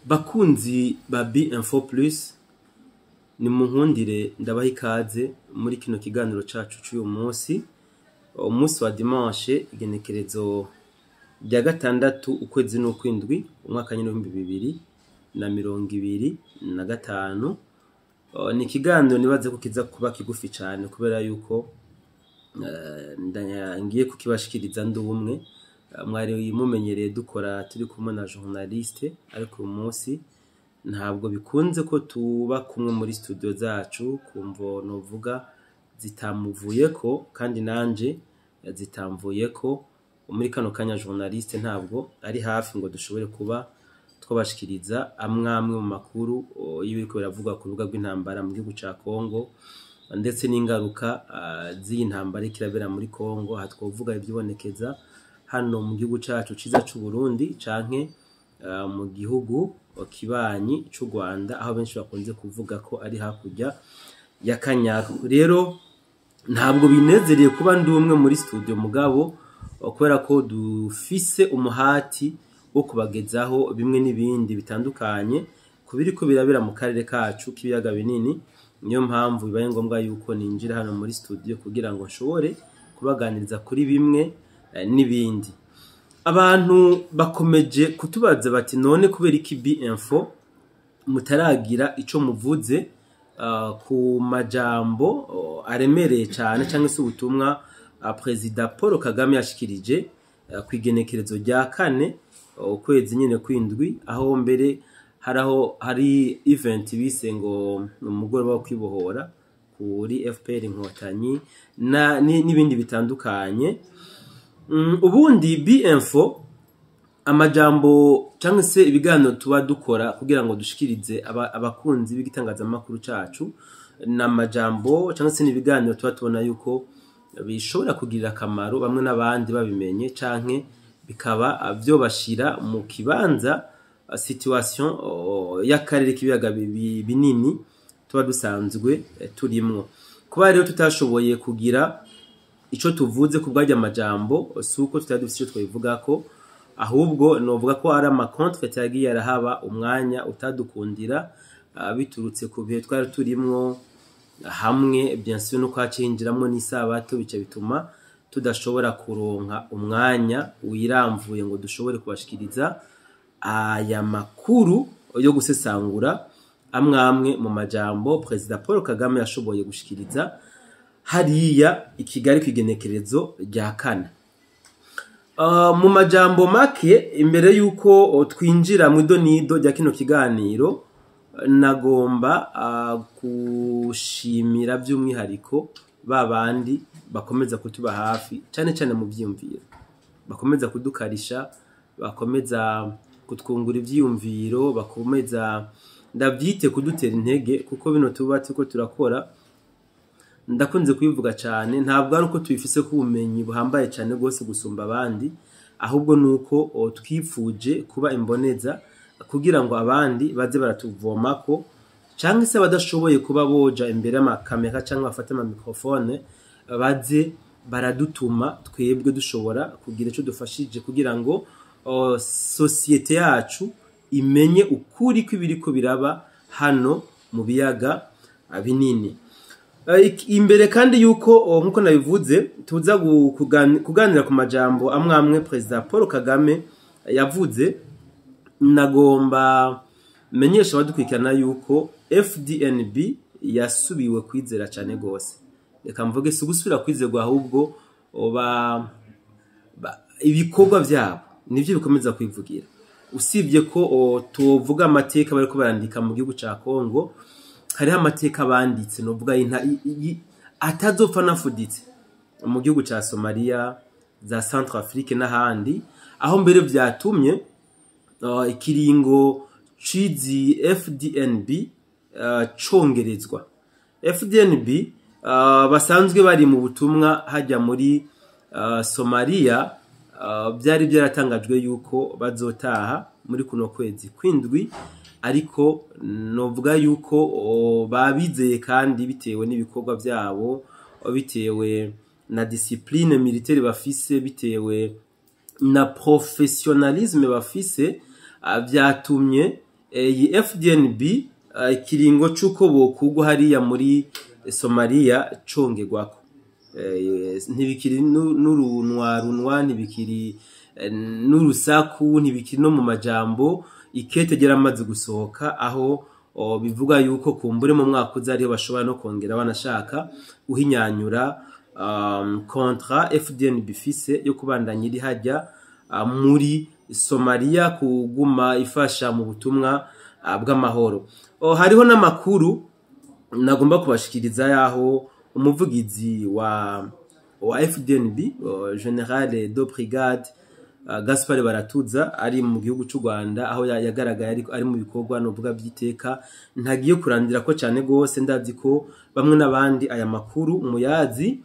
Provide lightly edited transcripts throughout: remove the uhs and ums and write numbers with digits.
Bakunzi ba B-Info Plus, nimunkundire ndabaha ikaze muri kino kiganiro cacu c'uyu munsi, umunsi wa dimanche, igenekerezo rya 6 ukwezi n'ukwindwi, umwaka nyene w'2025. Ni ikiganiro nibaze ko kiza kuba kigufi cane kubera yuko ngiye kukibashikiriza ndi umwe. Mwari mumenyereye dukora turi kumwe na journaliste, ariko uyu munsi ntabwo bikunze ko tuba kumwe muri studio zacu kumvo novuga zitamuvuyeko, kandi nanje zitamvuyeko. Muri kano kanya journaliste ntabwo ari hafi ngo dushobore kuba twabashikiriza amwamwe mu makuru y'ibiriko biravugwa ku rubuga rw'intambara mu gihugu ca Congo, ndetse n'ingaruka z'iyi ntambara iriko irabera muri Congo. Aha twovuga ivyibonekeza hano mu gihugu cacu ciza c'u Burundi canke mu gihugu kibanyi c'u Rwanda, aho benshi bakunze kuvuga ko ari hakurya ya Kanyaru. Rero ntabwo binezereye kuba ndi umwe muri studio, mugabo kubera ko dufise umuhati wo kubagezaho bimwe n'ibindi bitandukanye ku biriko birabera mu karere kacu k'ibiyaga binini, niyo mpamvu bibaye ngombwa yuko ninjira hano muri studio kugira ngo nshobore kubaganiriza kuri bimwe n'ibindi. Abantu bakomeje kutubaza bati: "None kubera iki B-Info mutaragira ico muvuze ku majambo aremereye cane canke se ubutumwa Perezida Paul Kagame yashikirije kw'igenekerezo rya 4 ukwezi nyene kwindwi, aho mbere haraho hari event bise ngo umugoroba wo kwibohora kuri FPR Inkotanyi n'ibindi bitandukanye?" Ubundi B-Info, amajambo cyangwa se ibiganiro tuba dukora kugira ngo dushikirize abakunzi b'igitangazamakuru cacu, ni amajambo cyangwa se n'ibiganiro tuba tubona yuko bishobora kugirira akamaro bamwe n'abandi babimenye, canke bikaba vyobashira mu kibanza situation y'akarere k'ibiyaga binini tuba dusanzwe turimwo. Kuba rero tutashoboye kugira ico tuvuze ku bw'arya majambo, si uko tutari dufise ico twabivugako, ahubwo novuga ko ari ama contretemps yagiye arahaba, umwanya utadukundira biturutse ku bihe twari turimwo, hamwe bien sûr nuko hacinjiramwo n'isabato, bica bituma tudashobora kuronka umwanya wiramvuye ngo dushobore kubashikiriza aya makuru yo gusesangura amwamwe mu majambo Perezida Paul Kagame yashoboye gushikiriza hariya i Kigali kw'igenekerezo rya 4. Mu majambo make, imbere yuko twinjira mu idonido rya kino kiganiro, nagomba gushimira by'umwihariko ba bandi bakomeza kutuba hafi, cyane cyane mu vyiyumviro, bakomeza kudukarisha, bakomeza kutwungura ivyiyumviro, bakomeza ndavyite kudutera intege, kuko bino tuba turiko turakora, ndakunze kubivuga cyane, ntabwo ari uko tubifise ko ubumenyi buhambaye cyane rwose gusumba abandi, ahubwo nuko twifuje kuba imboneza kugira ngo abandi baze baratuvomako, cyangwa se abadashoboye kuba boja imbere y'amakamera cyangwa bafate amamikrofone, baze baradutuma twebwe dushobora kugira icyo dufashije kugira ngo sosiyete yacu imenye ukuri kw'ibiriko biraba hano mu biyaga binini. Imbere kandi yuko nkuko nabivuze tuza kuganira ku majambo amwe amwe Perezida Paul Kagame yavuze, nagomba menyesha abadukurikirana yuko FDNB yasubiwe kwizera cyane gose. Reka mvuge si gusubira kwizerwa, ahubwo ibikorwa vyabo nivyo bikomeza kwivugira. Usibye ko tuvuga amateka bariko barandika mu gihugu ca Congo, hariho amateka banditse novuga atazopfa nafuditse mu gihugu ca Somalia, za Centrafrique n'ahandi, aho mbere vyatumye ikiringo cizi FDNB congerezwa. FDNB basanzwe bari mu butumwa hajya muri Somalia, byari byaratangajwe yuko bazotaha muri kuno kwezi kwindwi, ariko novuga yuko babizeye, kandi bitewe n'ibikorwa byabo, bitewe na discipline militaire bafise, bitewe na professionnalisme bafise, byatumye Iyi FDNB, ikiringo c'uko bokugwa hariya muri Somalia congerwako. Ntibikiri n'urunwarunwa, ntibikiri n'urusaku, ntibikiri no mu majambo. Ikete ryaramaze gusohoka aho bivuga yuko kumbure mu mwaka uza ariho bashobora no kongera banashaka guhinyanyura contrat FDNB ifise yo kubandanya iri hajya muri Somalia, kuguma ifasha mu butumwa bw'amahoro. Hariho n'amakuru nagomba kubashikiriza yaho umuvugizi wa FDNB, Général de Brigade Gaspard Baratuza, ari mu gihugu c'u Rwanda, aho yagaragaye ari mu bikorwa novuga by'iteka. Ntagiye kurandira ko cyane gose, ndazi ko bamwe n'abandi aya makuru muyazi.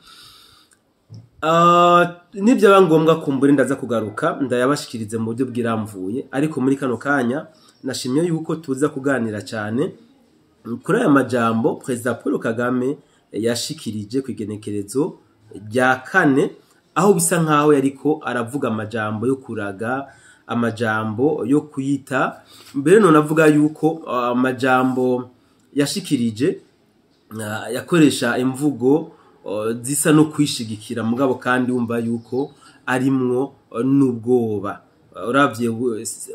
Nibyaba ngombwa kumbura ndaza kugaruka ndayabashikirize mu buryo bwiramvuye, ariko muri kano kanya nashimye yuko tuza kuganira cyane kuri aya majambo Perezida Paul Kagame yashikirije ku igenekerezo rya 4, aho bisa nkaho yariko aravuga amajambo yo kuraga, amajambo yo kuyita mbere. None avuga yuko amajambo yashikirije yakoresha imvugo zisa no kwishigikira, mugabo kandi wumva yuko arimwo n'ubwoba. Uravye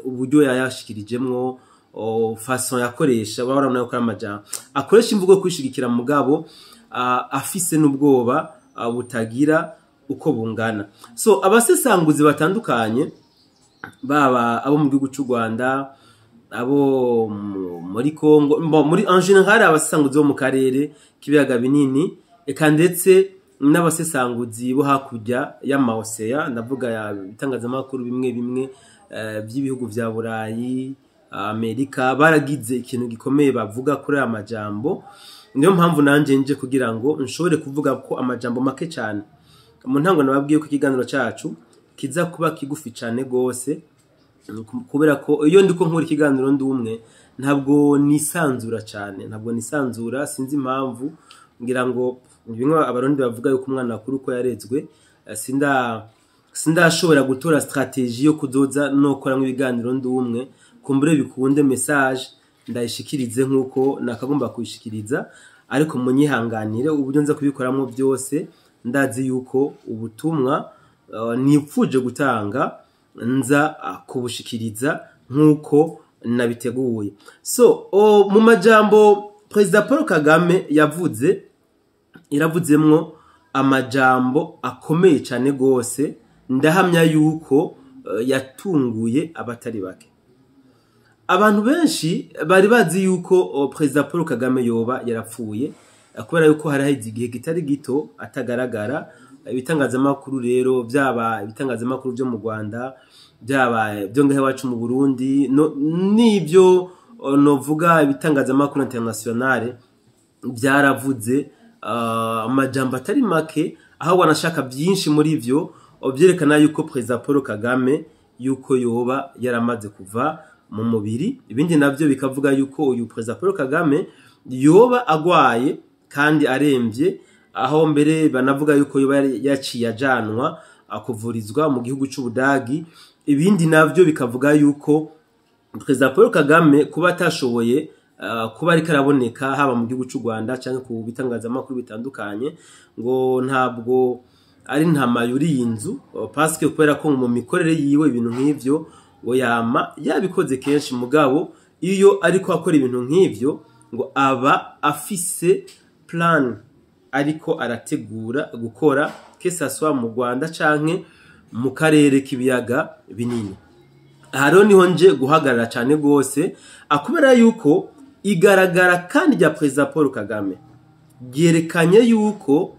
uburyo yayashikirijemwo, façon yakoresha, urabona ko ari amajambo akoresha imvugo yo kwishigikira, mugabo afise n'ubwoba butagira uko bungana. So abasesanguzi batandukanye, baba abo mu gihugu c'u Rwanda, abo muri Congo, muri en général abasesanguzi bo mu karere k'ibiyaga binini, eka ndetse n'abasesanguzi bo hakurya y'amaoseya, ndavuga ya bitangazamakuru bimwe bimwe by'ibihugu vya Burayi, Amerika, baragize ikintu gikomeye bavuga kuri aya majambo. Niyo mpamvu nanje nje kugira ngo nshobore kuvuga ko amajambo make cyane. Mu ntango nababwiye ko ikiganiro cacu kiza kuba kigufi cyane gose, kubera ko iyo ndiko nkora ikiganiro ndi umwe ntabwo nisanzura cyane, ntabwo nisanzura, sinzi impamvu. Ngira ngo bimwe Abarundi bavuga yuko umwana akuru uko yarezwe. Sindashobora gutora stratégie yo kuzoza no gukora ibiganiro ndi umwe, kumbure bikunde message ndayishikirize nkuko nakagomba kuyishikiriza. Ariko munyihanganire, uburyo nza kubikoramo byose ndazi yuko ubutumwa nipfuje gutanga nza kubushikiriza nkuko nabiteguye. So mu majambo Perezida Paul Kagame yavuze, iravuzemwo amajambo akomeye cyane gose, ndahamya yuko yatunguye abatari bake. Abantu benshi bari bazi yuko Perezida Paul Kagame yoba yarapfuye, kubera yuko hari haheze igihe kitari gito atagaragara. Ibitangazamakuru rero, byaba ibitangazamakuru byo mu Rwanda, byaba byo ngahe iwacu mu Burundi, n'ibyo novuga ibitangazamakuru internationale, byaravuze amajambo atari make, aho wanashaka byinshi muri vyo byerekana yuko Perezida Paul Kagame yuko yoba yaramaze kuva mu mubiri. Ibindi navyo bikavuga yuko uyu Perezida Paul Kagame yoba agwaye kandi aremvye, aho mbere banavuga yuko yoba yaciye ajanwa kuvurizwa mu gihugu c'Ubudagi. Ibindi navyo bikavuga yuko Perezida Paul Kagame kuba atashoboye kuba ariko araboneka haba mu gihugu c'u Rwanda canke ku bitangazamakuru bitandukanye, ngo ntabwo ari ntama yuriye inzu, parce que kubera ko mu mikorere yiwe ibintu nk'ivyo ngo yama yabikoze kenshi, mugabo iyo ariko akora ibintu nk'ivyo ngo aba afise plan ariko arategura gukora, que ça soit mu Rwanda canke mu karere k'ibiyaga binini. Aha rero niho nje guhagarara cyane gose, akubera yuko igaragara kandi rya Perezida Paul Kagame ryerekanye yuko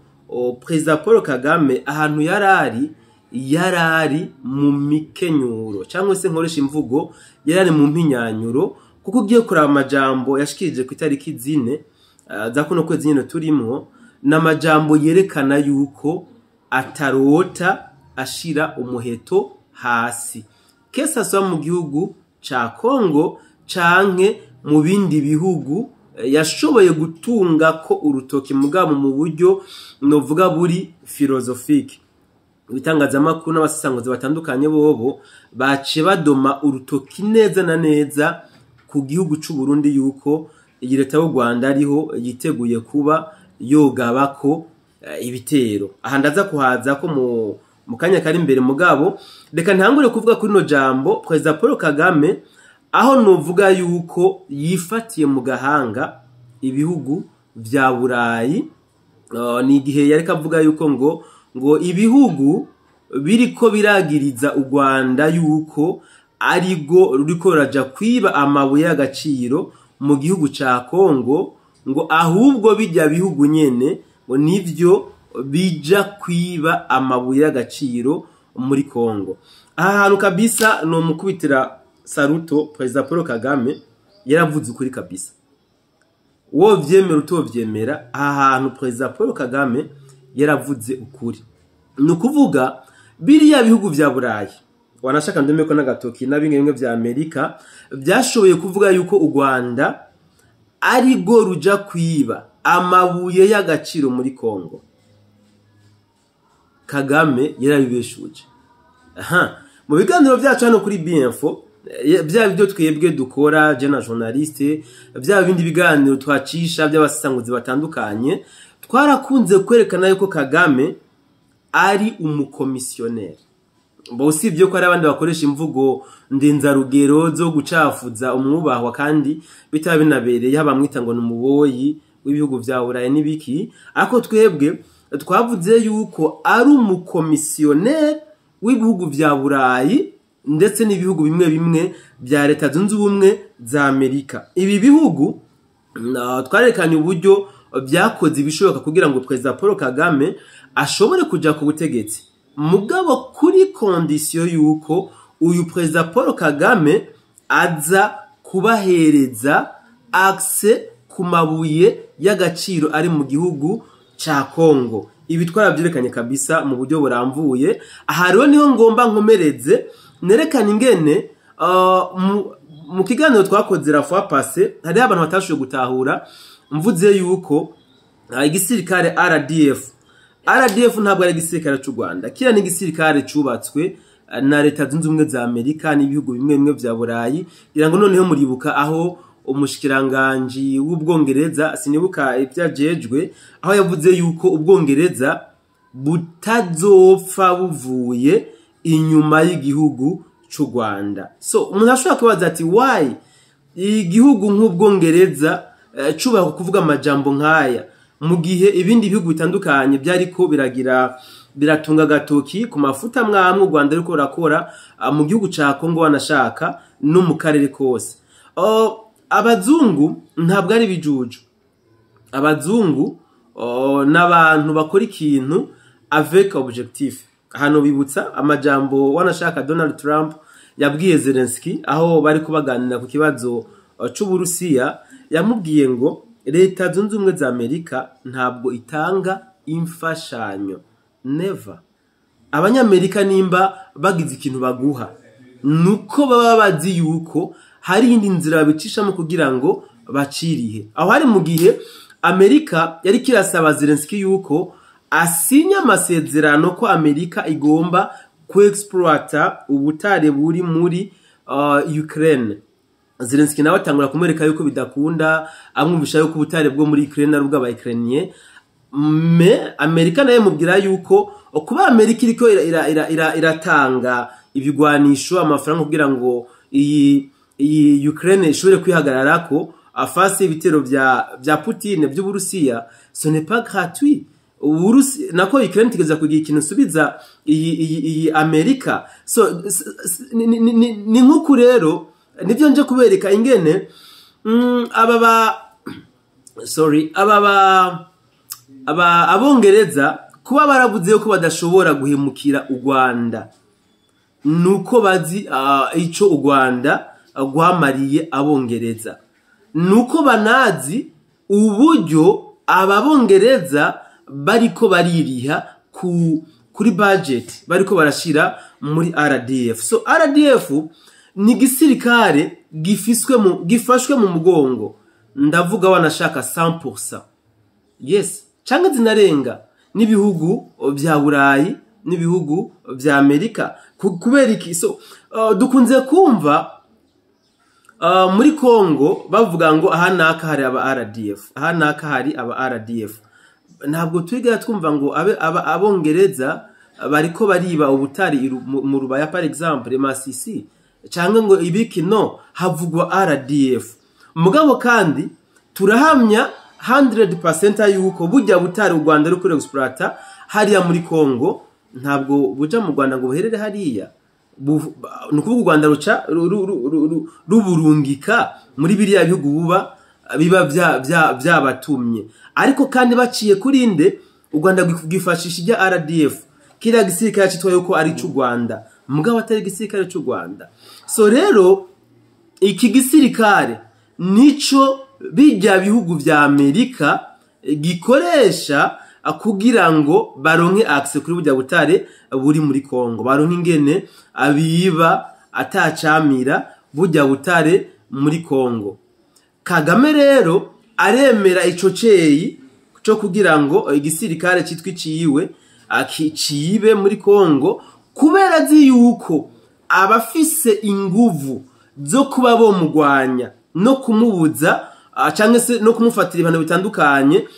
Perezida Paul Kagame ahantu yarari, yarari mu mikenyuro, cyangwa se nkoresha imvugo, yarari mu mpinyanyuro, kuko ugiye kuraba amajambo yashikirije ku itariki 4 za kuno kwezi nyine turimwo, n'amajambo yerekana yuko atarota ashira umuheto hasi, que ça soit mu gihugu ca Congo canke mu bindi bihugu yashoboye gutunga ko urutoki, mugabo mu buryo novuga buri philosophique. Ibitangazamakuru n'abasesanguzi batandukanye bobo baciye badoma urutoki neza na neza kuri Perezida Paul Kagame. ku gihugu c'u Burundi yuko iyi leta y'u Rwanda ariho yiteguye kuba yogabako ibitero. Aha ndaza kuhaza ko mu kanya kari imbere, mugabo reka ntangure kuvuga kuri no jambo Perezida Paul Kagame, aho nuvuga yuko yifatiye mu gahanga ibihugu vya Burayi. Ni igihe yariko avuga yuko ngo ibihugu biriko biragiriza u Rwanda yuko arigo ruriko ruraja kwiba amabuye y'agaciro mu gihugu ca Kongo, ngo ahubwo bijya bihugu nyene ngo nivyo bija kwiba amabuye y'agaciro muri Kongo. Aha hantu kabisa no mukubitira saruto Perezida Paul Kagame, yaravuze ukuri kabisa. Uwo vyemera utovyemera, aha hantu Perezida Paul Kagame yaravuze ukuri. Ni ukuvuga biriya bihugu vya Burayi, wanashaka ndome ko n'agatoki na bimwe bimwe vya Amerika byashoboye kuvuga yuko u Rwanda ari go ruja kwiba amabuye y'agaciro muri Kongo. Kagame yarabibeshuje. Aha, mu biganiro byacu hano kuri BINFO, bya byo twebwe dukora je na journaliste, bya bindi biganiro twacisha by'abasanguzi batandukanye, twarakunze kwerekana yuko Kagame ari umukomisiyoneri. Bo usibye ko ari abandi bakoresha imvugo ndenzarugero zo gucafuza umwubahwa kandi bitaba binabereye, haba mwita ngo numuboyi w'ibihugu vya Burayi n'ibiki, ariko twebwe twavuze yuko ari umukomisiyoneri w'ibihugu vya Burayi ndetse n'ibihugu bimwe bimwe bya Leta Zunze Ubumwe za Amerika. Ibi bihugu twarekanye uburyo byakoze ibishoboka kugira ngo Perezida Paul Kagame ashobore kuja ku butegetsi, mugabo kuri condition yuko uyu Perezida Paul Kagame aza kubahereza accès ku mabuye y'agaciro ari mu gihugu ca Kongo. Ibi twarabyerekanye kabisa mu buryo buramvuye. Aha rero niho ngomba nkomereze nerekana ingene mu kiganiro twakoze la fois passée hari abantu batashoboye gutahura mvuze yuko igisirikare RDF ntabwo ari igisirikare c'u Rwanda, kiriya ni igisirikare cubatswe na Leta Zunze Ubumwe za Amerika n'ibihugu bimwe bimwe vya Burayi. Ngira ngo noneho muribuka aho umushikiranganji w'Ubwongereza, sinibuka ivyajejwe, aho yavuze yuko Ubwongereza butazopfa buvuye inyuma y'igihugu c'u Rwanda. So umuntu ashobora kubaza ati why igihugu nk'Ubwongereza cubaha kuvuga amajambo nk'aya mu gihe ibindi bihugu bitandukanye byariko biragira biratunga gatoki ku mafuta mwamwe u Rwanda ruriko rurakora mu gihugu ca Kongo, wanashaka no mu karere kose. Abazungu ntabwo ari bijuju. Abazungu n'abantu bakora ikintu avec objectif. Hano bibutsa amajambo wanashaka Donald Trump yabwiye Zelensky aho bari kubaganira ku kibazo c'Uburusiya, yamubwiye ngo Leta Zunze Ubumwe za Amerika ntabwo itanga imfashanyo, never. Abanyamerika nimba bagize ikintu baguha nuko baba bazi yuko hari iyindi nzira babicishamo kugira ngo bacirihe. Aho hari mu gihe Amerika yari kirasaba Zelensky yuko asinya amasezerano ko Amerika igomba kuexploita ubutare buri muri Ukraine. Zelensky nawe atangura kumwereka yuko bidakunda, amwumvisha yuko ubutare bwo muri Ukraine ari ubw'aba Ukrainiens. Me Amerika nayo mubwira yuko kuba Amerika iriko iratanga ibigwanisho, amafaranga kugira ngo iyi Ukraine ishobore kwihagararako afasi ibitero vya Putin by'Uburusiya, ce n'est pas gratuit. Uburusi nako Ukraine tigeza kugira ikintu subiza iyi Amerika. So ni nkuku rero nivyo nje kubereka ingene aba ba sorry aba ba aba abongereza kuba baravuze ko badashobora guhemukira u Rwanda nuko bazi ico u Rwanda rwamariye abongereza, nuko banazi uburyo ababongereza bariko baririha kuri budget bariko barashira muri RDF. So RDF ni gisirikare gifashwe mu mugongo, ndavuga wanashaka 100%, yes, canke zinarenga, n'ibihugu vya Burayi n'ibihugu vya Amerika. Kubera iki? So dukunze kumva Muri Congo bavuga ngo aha naka hari aba RDF, aha naka hari aba RDF. Ntabwo twigera twumva ngo abe abongereza bariko bariba ubutari mu Rubaya, par exemple Masisi, cyangwa ngo ibiki. No havugwa RDF. Mugabo kandi turahamya 100% yuko bujya butari u Rwanda ruri exploiter hariya muri Congo ntabwo buja mu Rwanda ngo buherere hariya. Ni ukuvuga u Rwanda ruca ruburungika muri biriya bihugu buba biba byabatumye. Ariko kandi baciye kuri nde? U Rwanda rwifashisha ijya RDF, kiriya gisirikare cyitwa yuko ari cy'u Rwanda, mugabo atari igisirikare cy'u Rwanda. So rero iki gisirikare nico bijya bihugu vya Amerika gikoresha kugira ngo baronke accès kuri burya butare buri muri Congo, baronke ingene abiba atacamira burya butare muri Congo. Kagame rero aremera ico ceyi cyo kugira ngo igisirikare cyitwa iciwe cibe muri Congo, kubera azi yuko abafise inguvu zo kuba bomugwanya no kumubuza canke se no kumufatira ibihano bitandukanye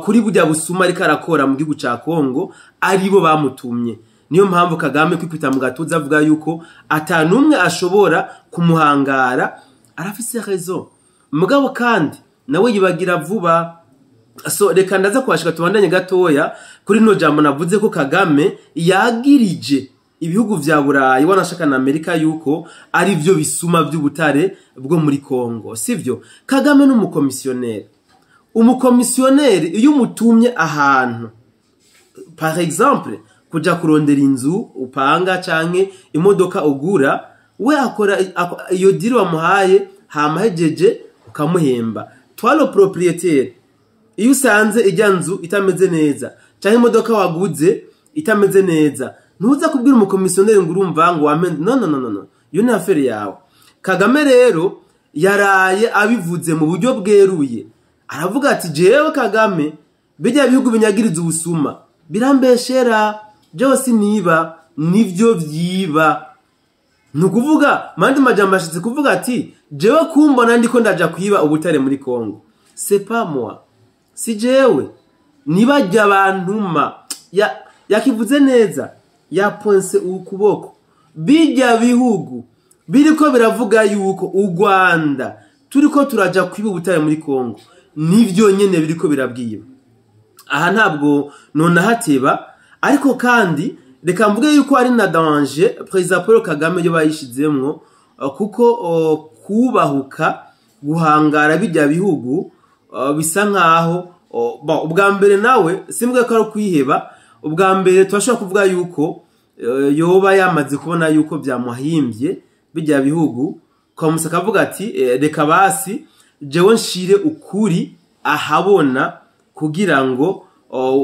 kuri burya busuma ariko arakora mu gihugu ca Congo aribo bamutumye. Niyo mpamvu Kagame kwikubita mu gatuza avuga yuko atanumwe ashobora kumuhangara. Arafise raison, mugabo kandi nawe yibagira vuba. So reka ndaza kuhashika, tubandanye gatoya kuri no jambo navuze ko Kagame yagirije ibihugu vya Burayi, wanashaka na Amerika, yuko ari byo bisuma by'ubutare bwo muri Congo. Sivyo? Kagame n'umukomisiyoneri. Umukomisiyoneri iyo umutumye ahantu, par exemple kuja kurondera inzu upanga canke imodoka ugura, we akora iyo deal wamuhaye, hama hejeje ukamuhemba. Toi le propriétaire, iyo usanze ijya nzu itameze neza canke imodoka waguze itameze neza, ntuza kubwira umukomisiyoneri ngo urumva ngo wame. No, no, no, no, no, iyo ni affaire yawe. Kagame rero yaraye abivuze mu buryo bweruye, aravuga ati: "Jewe Kagame, bijya bihugu binyagiriza ubusuma birambeshera, byose niba nivyo vyiba." Ni ukuvuga mandi majambo ashatse kuvuga ati: "Jewe kumbona ndiko ndaja kwiba ubutare muri Congo, c'est pas moi, si jewe, nibajya bantuma." Yakivuze neza, yaponse ukuboko bijya bihugu biriko biravuga yuko u Rwanda turiko turaja kwiba ubutare muri Congo, nivyo nyene biriko birabwiba. Aha ntabwo nonahateba, ariko kandi reka mvuge yuko ari na danger Perezida Paul Kagame yo bayishizemwo, kuko kubahuka guhangara bijya bihugu bisa nkaho bon, ubwa mbere nawe simbwe ko ari kwiheba. Ubwa mbere turashobora kuvuga yuko yoba yamaze kubona yuko byamuhimbye bijya bihugu, kamusa akavuga ati: "Reka basi jewe nshire ukuri ahabona kugira ngo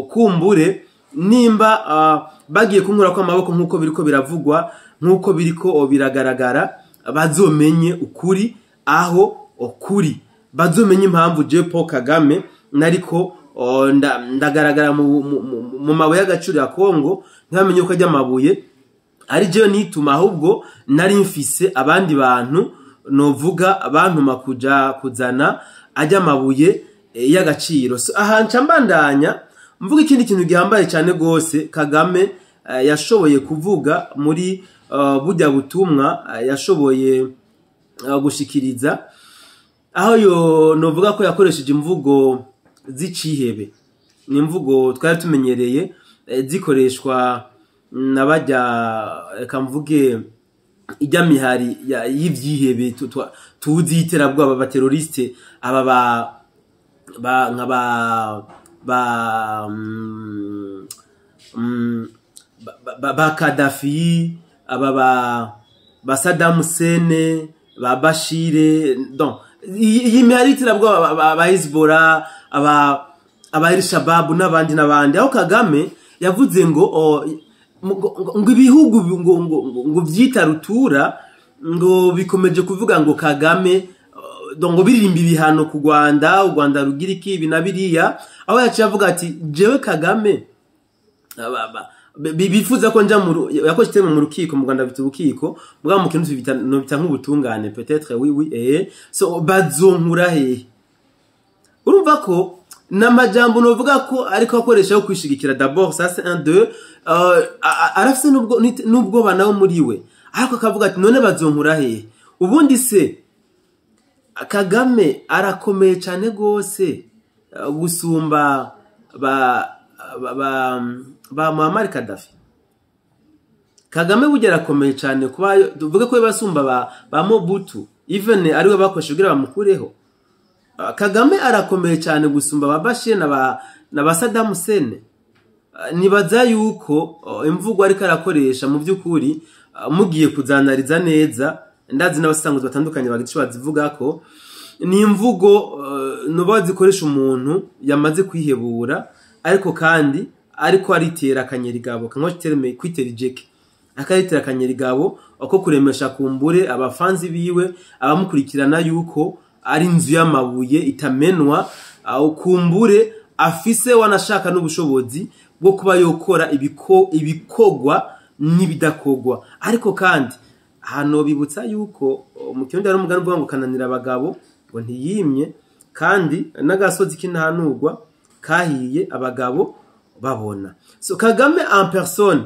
kumbure nimba bagiye kunkura ko amaboko nk'uko biriko biravugwa, nk'uko biriko biragaragara, bazomenye ukuri aho ukuri, bazomenye impamvu jewe Paul Kagame nariko ndagaragara mu mabuye y'agaciro ya Kongo, ntibamenye ko ajya amabuye ari jewe nituma, ahubwo nari mfise abandi bantu novuga bantuma kuja kuzana ajya amabuye y'agaciro." So, aha nca mbandanya mvuga ikindi kintu gihambaye cyane gose Kagame yashoboye kuvuga muri burya butumwa yashoboye gushikiriza, aho yo novuga ko yakoresheje imvugo z'icihebe. Ni imvugo twari tumenyereye zikoreshwa n'abajya, reka mvuge, ijya mihari y'ivyihebe tuzi y'iterabwoba, aba terroristes, aba ba nka ba Kadhafi, aba ba Saddam Hussein, ba Bashir. Donc iyi mihari y'iterabwoba, ba Hezbollah, aba El Shabab n'abandi n'abandi, aho Kagame yavuze ngo ngo ibihugu ngo vyita rutura ngo bikomeje kuvuga ngo Kagame ngo biririmba ibihano ku Rwanda, u Rwanda rugira iki, ibi na biriya, aho yaciye avuga ati: "Jewe Kagame Bifuza ko nja mu yakoze terme mu rukiko. Mu Rwanda bita urukiko, mugabo mu kintu bita no bita nk'ubutungane peut-être, oui oui so bazonkura hehe? Urumva ko n'amajambo novuga ko ariko akoresha yo kwishigikira. D'abord ça c'est un deux, arafise nubwo nawe muri we, ariko akavuga ati: "None bazonkura hehe?" Ubundi se Kagame arakomeye cyane gose gusumba ba Muammar Gaddafi? Kagame burya arakomeye cyane kuba tuvuge ko basumba ba Mobutu, even ariwe bakoresha kugira bamukureho. Kagame arakomeye cyane gusumba ba Bashir na ba Saddam Hussein. Nibaza yuko imvugo ariko arakoresha mu by'ukuri, mugiye kuzanariza neza, ndazi n'abasanguzi batandukanye bagira ico bazivugako, ni imvugo nuba zikoresha umuntu yamaze kwihebura, ariko kandi ariko aritera akanyerigabo kamwe terme kwitera ijeke, akaritera akanyerigabo ko kuremesha kumbure abafanzi biwe, abamukurikirana, yuko ari inzu y'amabuye itamenwa, aho kumbure afise wanashaka n'ubushobozi bwo kuba yokora ibikogwa n'ibidakogwa. Ariko kandi hano bibutsa yuko mu Kirundi hari umugani uvuga ngo kananira abagabo ngo ntiyimye, kandi n'agasozi k'intanurwa kahiye abagabo babona. So Kagame en personne,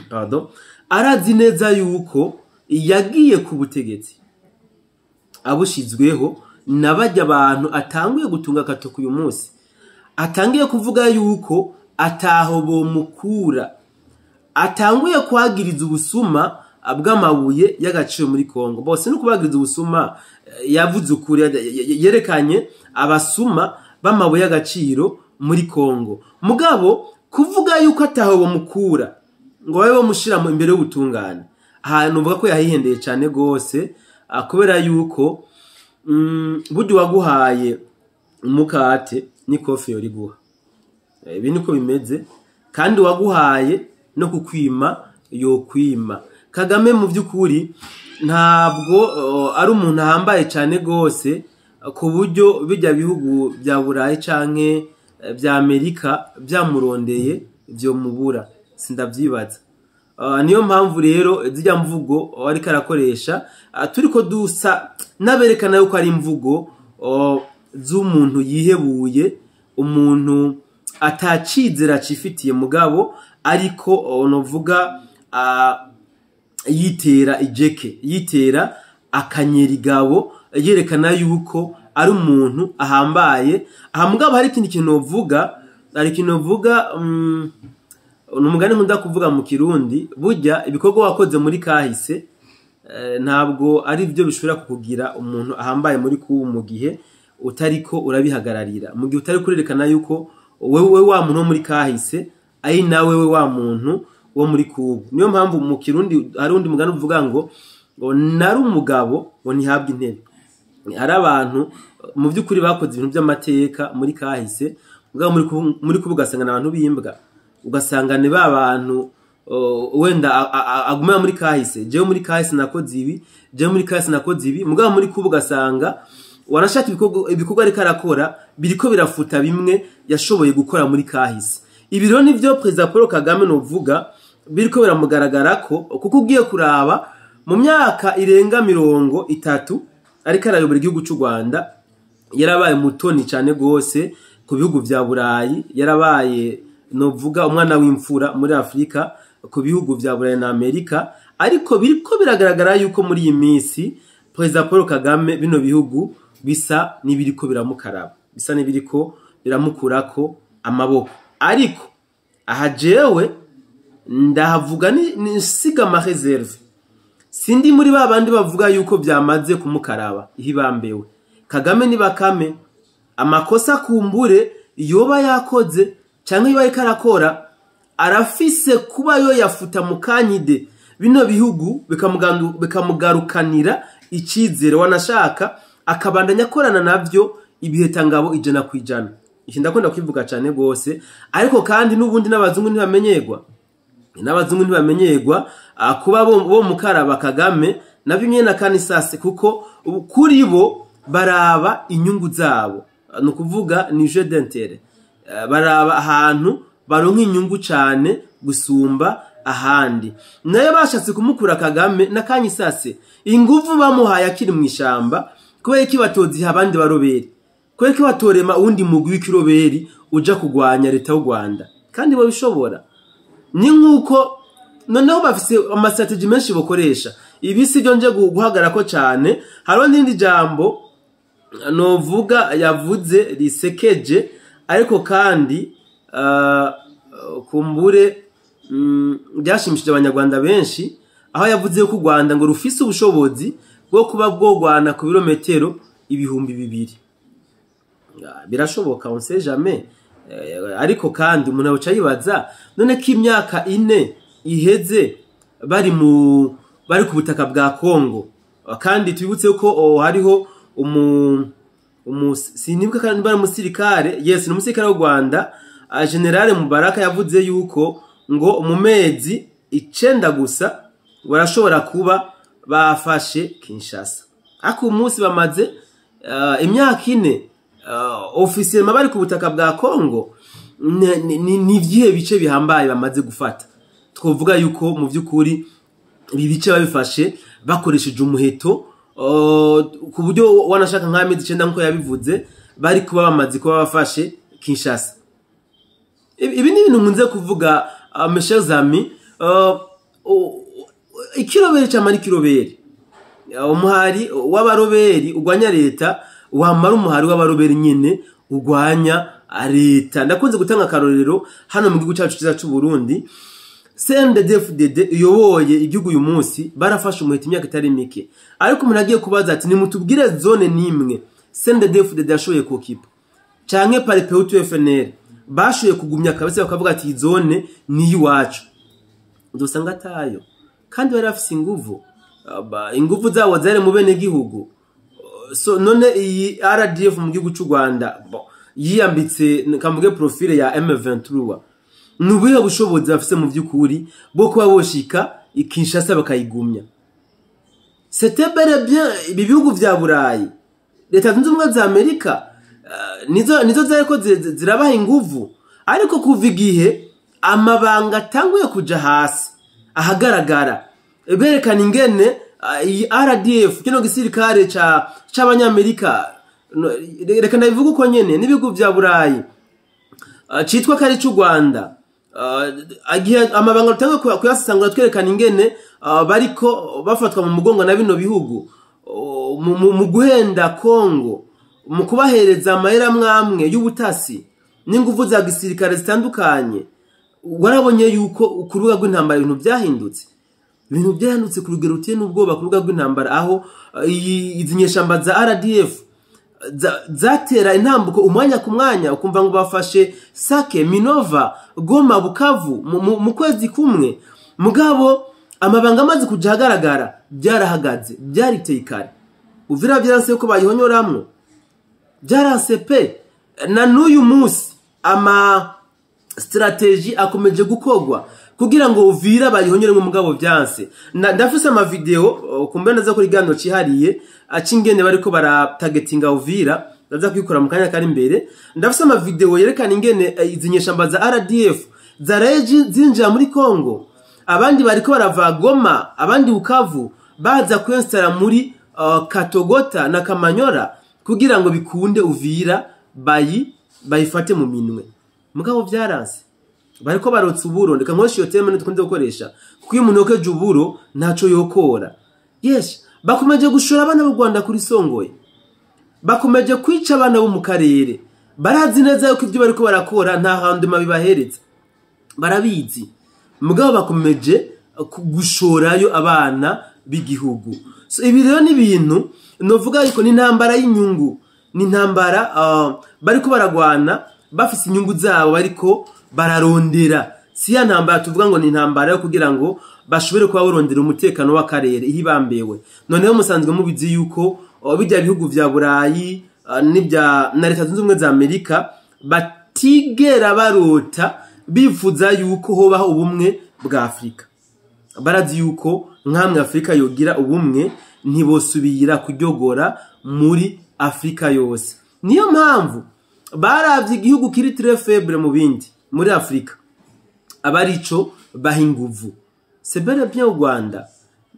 pardon, arazi neza yuko yagiye ku butegetsi abushizweho nabajya abantu atanguye gutunga agatoki uyu munsi, atangiye kuvuga yuko ataho bomukura, atanguye kwagiriza ubusuma bw'amabuye y'agaciro muri Kongo. Bose no kubagiriza ubusuma, yavuze ukuri, yerekanye abasuma b'amabuye y'agaciro muri Kongo. Mugabo kuvuga yuko ataho bomukura ngo babe bamushira mu imbere y'ubutungane, ahantu uvuga ko yahihendeye cyane gose, kubera yuko burya waguhaye umukate n'ikofi yoriguha. Ibi niko bimeze, kandi waguhaye no kukwima yokwima. Kagame mu by'ukuri ntabwo ari umuntu ahambaye cyane gose ku buryo bijya bihugu bya Burayi canke bya Amerika byamurondeye byo mubura, sindavyibaza. Niyo mpamvu rero zijya mvugo ariko arakoresha, turiko dusa n'aberekana yuko ari imvugo z'umuntu yihebuye, umuntu atacizera acifitiye, mugabo ariko novuga yitera ijeke, yitera akanyerigabo, yerekana yuko ari umuntu ahambaye aha. Mugabo hari ikindi kintu novuga, hari ikintu novuga, ni umugani nkunda kuvuga mu Kirundi: burya ibikorwa wakoze muri kahise ntabwo ari byo bishobora kukugira umuntu ahambaye muri kubu, mu gihe utariko urabihagararira, mu gihe utari kurerekana yuko wewe wa muntu wo muri kahise ari nawe we wa muntu wo muri kubu. Niyo mpamvu mu Kirundi hari undi mugani uvuga ngo nari umugabo ngo ntihabwe intebe. Hari abantu mu by'ukuri bakoze ibintu by'amateka muri kahise, mugabo muri kubu ugasanga ni abantu b'imbwa, ugasanga ni ba bantu wenda agumira muri kahise: "Jewe muri kahise nakoze ibi, jewe muri kahise nakoze ibi." Mugabo muri kubu ugasanga wanashaka ibikorwa ariko arakora biriko birafuta bimwe yashoboye gukora muri kahise. Ibi rero nivyo Perezida Paul Kagame novuga biriko biramugaragara ko, kuko ugiye kuraba mu myaka irenga 30 ariko arayobora igihugu c'u Rwanda, yarabaye mutoni cyane gose ku bihugu vya Burayi, yarabaye novuga umwana w'imfura muri Afrika ku bihugu vya Burayi na Amerika. Ariko biriko biragaragara yuko muri iyi minsi Perezida Paul Kagame bino bihugu bisa n'ibiriko biramukaraba, bisa n'ibiriko biramukurako amaboko. Ariko aha jewe ndahavuga nsiga ama réserves. Sindi muri ba bandi bavuga yuko byamaze kumukaraba ihibambewe. Kagame ni Bakame, amakosa kumbure yoba yakoze cyangwa yoba ariko arakora, arafise kuba yo yafuta mu kanyide, bino bihugu bikamugarukanira icyizere, wanashaka akabandanya akorana navyo ibihetangabo 100%. Iki ndakunda kwivuga cyane rwose. Ariko kandi n'ubundi n'abazungu ntibamenyerwa, n'abazungu ntibamenyerwa kuba bo mukaraba Kagame nabyo nyene na kanisase, kuko kuri bo baraba inyungu zabo, ni ukuvuga ni jeu d'intérêt. Baraba ahantu baronka inyungu cane. gusumba ahandi. Nayo bashatse kumukura Kagame n'akanyisase, inguvu bamuhaye akiri mu ishamba, kubera iki batoziha abandi baroberi? Kubera iki batorema uwundi mugwi w'ikiroberi uja kugwanya leta y'u Rwanda? Kandi babishobora. Ni nkuko noneho bafise ama stratégies menshi bakoresha. Ibi si byo nje guhagarako cyane. Hariho n'irindi jambo novuga yavuze risekeje, ariko kandi kumbure byashimishije Abanyarwanda benshi, aho yavuze ko u Rwanda ngo rufise ubushobozi bwo kuba bwogwana ku birometero 2000. Birashoboka, on sait jamais. Ariko kandi umuntu aca yibaza, none ko imyaka 4 iheze bari ku butaka bwa Kongo, kandi twibutse ko hariho sinibuka kandi bari umusirikare, yes, ni umusirikare w'u Rwanda, General Mubaraka, yavuze yuko ngo mu mezi 9 gusa barashobora kuba bafashe Kinshasa. Ariko umunsi bamaze imyaka 4 officiellement bari ku butaka bwa Kongo, ni vyihe bice bihambaye bamaze gufata? Twovuga yuko mu by'ukuri ibi bice babifashe bakoresheje umuheto, ku buryo wanashaka nk'amezi 9 nkuko yabivuze bari kuba bamaze kuba bafashe Kinshasa. Ibi ni ibintu nkunze kuvuga, mes chers amis, ikiroberi camara ikiroberi, umuhari w'abaroberi ugwanya leta wamara umuhari w'abaroberi nyene ugwanya leta. Ndakunze gutanga akarorero hano mu gihugu cyacu cyiza cy'u Burundi. CNDD-FDD iyoboye igihugu uyu munsi barafashe umuheto imyaka itari mike, ariko umuntu agiye kubaza ati nimutubwire zone nimwe CNDD-FDD yashoboye kukipa canke Palipehutu FNL bashoboye kugumya kabisa bakavuga ati iyi zone ni iwacu, uzosanga atayo. Kandi bari bafise inguvu, inguvu zabo zari mu bene gihugu. So none iyi RDF mu gihugu cy'u Rwanda yiyambitse kamvuge profile ya M23, ni ubuhe bushobozi bafise mu by'ukuri bwo kuba boshika Kinshasa bakayigumya? C'était bel et bien ibi bihugu vya Burayi, Leta Zunze Ubumwe za Amerika, nizo zariko zirabaha inguvu. Ariko kuva igihe amabanga atanguye kuja hasi ahagaragara, berekana ingene iyi RDF, kino gisirikare c'Abanyamerika, reka ndabivuga uko nyene, n'ibihugu vya Burayi, citwa kari c'u Rwanda, igihe amabanga rutanguye kuyasesangura twerekana ingene bariko bafatwa mu mugongo na bino bihugu mu guhenda Kongo, mu kubahereza amahera mwamwe y'ubutasi n'inguvu za gisirikare zitandukanye, warabonye yuko ku rubuga rw'intambara ibintu byahindutse. Ibintu byahindutse ku rugero ruteye n'ubwoba ku rubuga rw'intambara, aho izi nyeshamba za RDF zatera intambuko umwanya ku mwanya, ukumva ngo bafashe Sake, Minova, Goma, Bukavu mu kwezi kumwe. Mugabo amabanga amaze kuja ahagaragara byarahagaze, byariteye kare. Uvira byaranse ko bayihonyoramwo, byaranse pe. Na n'uyu munsi ama stratégies akomeje gukogwa kugira ngo Uvira bayihonyoremwo, mugabo byanse. Ndafise ama vidéo kumbe ndaza kuri gano cihariye acingene bariko baratagetinga Uvira, ndaza kwikora mu kanya kari imbere. Ndafise ama vidéo yerekana ingene izi nyeshamba za RDF zaraye zinjira muri Kongo, abandi bariko barava Goma, abandi Bukavu, baza kwinstara muri Katogota na Kamanyora kugira ngo bikunde Uvira bayifate mu minwe. Mugabo byaranse, bariko barotsa uburo. Ndeka nkoresha iyo terme dukunze gukoresha, kuko iyo umuntu yokeje uburo ntaco yokora. Yes, bakomeje gushora abana b'u Rwanda kuri Songoye, bakomeje kwica abana bo mu karere. Barazi neza yuko ibyo bariko barakora nta hantu bibahereza, barabizi, mugabo bakomeje gushorayo abana b'igihugu. So ibi rero ni ibintu novuga yuko ni intambara y'inyungu, ni intambara bariko baragwana bafise inyungu zabo bariko bararondera. Si ya ntambara tuvuga ngo ni intambara yo kugira ngo bashobore kuba barondera umutekano w'akarere ihibambewe. Noneho musanzwe mubizi yuko bijya bihugu vya Burayi n'ibya na Leta Zunze Ubumwe za Amerika batigera barota bifuza yuko hobaho ubumwe bwa Afrika. Barazi yuko nkamwe Afrika yogira ubumwe ntibosubira kuryogora muri Afrika yose. Niyo mpamvu baravye igihugu kiri très faible mu bindi muri Afrika. Abarico baha inguvu. C'est bel et bien u Rwanda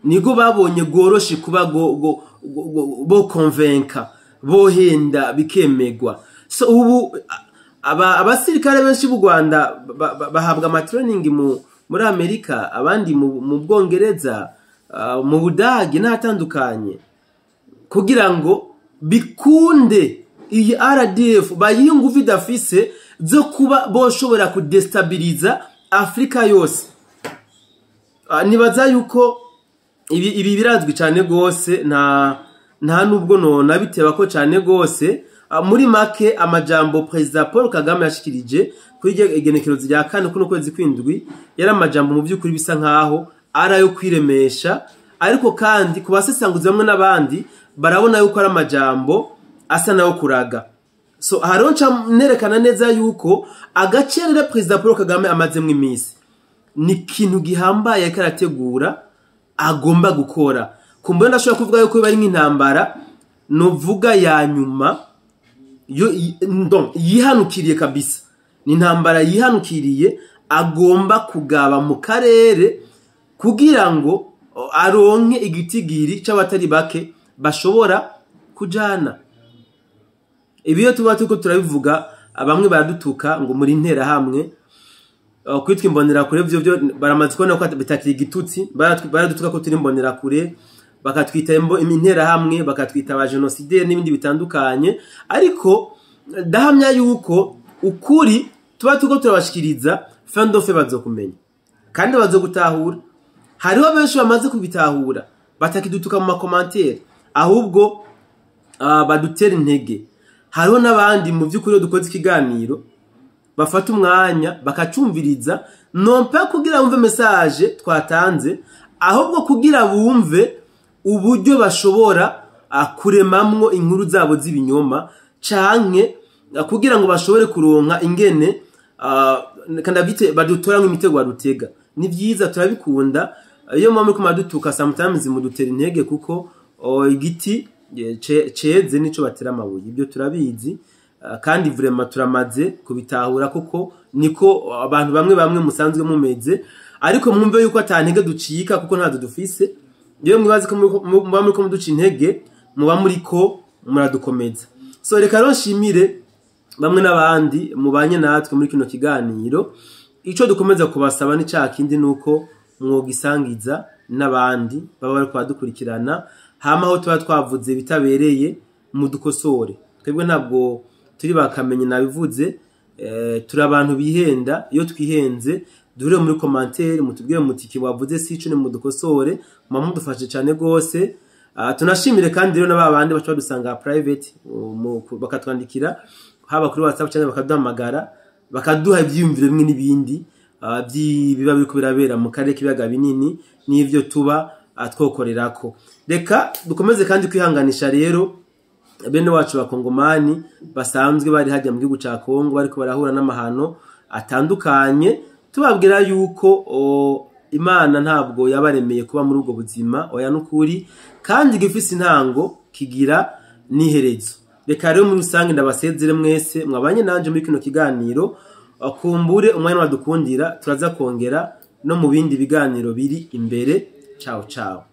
nigo babonye rworoshe kuba bo convaincre, bohenda bikemegwa. So ubu abasirikare benshi b'u Rwanda bahabwa ama training muri Amerika, abandi mu Bwongereza, mu Budagi n'ahatandukanye, kugira ngo bikunde iyi RDF bayihe inguvu idafise zo kuba boshobora kudestabiliza Afrika yose. Nibaza yuko ibi birazwi cyane gose, nta nubwo nona biteba ko cyane gose. Muri make, amajambo Perezida Paul Kagame yashikirije kuri iryo igenekerezo rya 4 kuno kwezi kwindwi yari amajambo mu by'ukuri bisa nkaho ari ayo kwiremesha, ariko kandi ku basesanguzi bamwe n'abandi barabona yuko ari amajambo asa nayo kuraga. So hariho nca nerekana neza yuko agacerere Perezida Paul Kagame amazemwo iminsi ni ikintu gihambaye ariko arategura agomba gukora. Kumbura ndashobora kuvuga yuko biba ari nk'intambara novuga ya nyuma yo donc yihanukiriye kabisa, ni intambara yihanukiriye agomba kugaba mu karere kugira ngo aronke igitigiri c'abatari bake bashobora kujana. Ibi iyo tuba turiko turabivuga, bamwe baradutuka ngo muri ntera hamwe kwitwa imbonerakure, vyo baramaze kubona ko bitakiri igitutsi. Baradutuka ko turi imbonerakure, bakatwita intera hamwe, bakatwita aba génocidaire n'ibindi bitandukanye, ariko ndahamya yuko ukuri tuba turiko turabashikiriza, fin de fait bazokumenya kandi bazogutahura. Hariho benshi bamaze kubitahura batakidutuka mu ma commentaires, ahubwo badutera intege. Hariho n'abandi mu by'ukuri iyo dukoze ikiganiro bafata umwanya bakacumviriza, non pas kugira bumve message twatanze, ahubwo kugira bumve uburyo bashobora kuremamwo inkuru zabo z'ibinyoma, canke kugira ngo bashobore kuronka ingene kandabite badutoramwo imitego badutega. Ni vyiza, turabikunda iyo muba muriko muradutuka, sometimes mudutera intege, kuko igiti ceze nico batera amabuye. Ibyo turabizi, kandi vraiment turamaze kubitahura, kuko niko abantu bamwe bamwe musanzwe mumeze. Ariko mwumve yuko ata ntege ducika, kuko ntazo dufise. Iyo mwibaze ko muba muriko muduca intege, muba muriko muradukomeza. So reka rero nshimire bamwe n'abandi mubanye natwe muri kino kiganiro. Ico dukomeza kubasaba ni ca kindi, nuko mwogisangiza n'abandi baba bariko badukurikirana, hama aho tuba twavuze bitabereye mudukosore. Twebwe ntabwo turi bakamenye, nabivuze, turi abantu bihenda. Iyo twihenze duhure muri commentaire, mutubwire muti iki wavuze si ico, ni mudukosore, muba mudufashe cane gose. Tunashimire kandi rero na babandi baca badusanga private, bakatwandikira haba kuri WhatsApp cyangwa bakaduhamagara, bakaduha ivyiyumviro bimwe n'ibindi biba biriko birabera mu karere k'ibiyaga binini n'ivyo tuba twokorerako. Reka dukomeze kandi kwihanganisha rero bene wacu bakongomani basanzwe bari hajya mu gihugu ca Kongo, bariko barahura n'amahano atandukanye, tubabwira yuko Imana ntabwo yabaremeye kuba muri ubwo buzima, oya nukuri, kandi gifise intango kigira n'iherezo. Reka rero muri rusange ndabasezere mwese mwabanye nanje muri kino kiganiro. Kumbure umwanya wadukundira turaza kongera no mu bindi biganiro biri imbere. Ciao ciao.